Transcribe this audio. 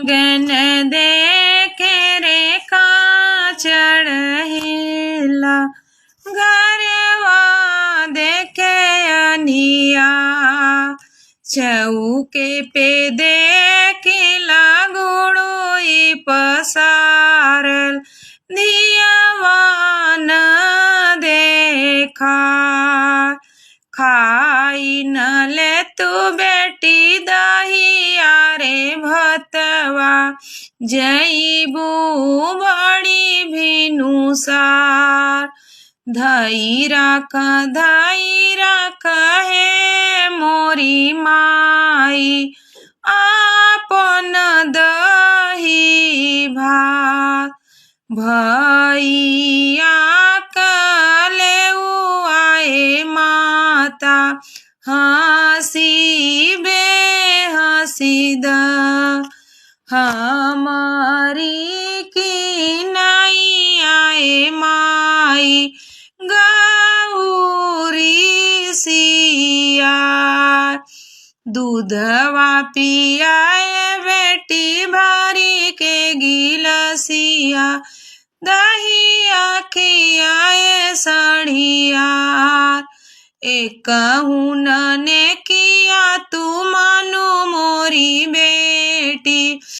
गन देखे रे काचड़ हेला, घरवा देखे अनिया। चौके पे देखिला गुड़ोई पसारल, दियावा न देखा। खाई न ले तू बेटी दहिया रे भतवा, जईबू बड़ी भिनुसार। धई राख धई राख हे मोरी माई, आपन दही भात। भैया कलेउ आए माता, हंसी बे हंसी द। हमारी की नाई आए माई, गौरी सिया। दूधवा पियाए बेटी भरी के गिलसिया, दहिया खियाए सढ़िया। एक ने किया तू मानू मोरी बेटी।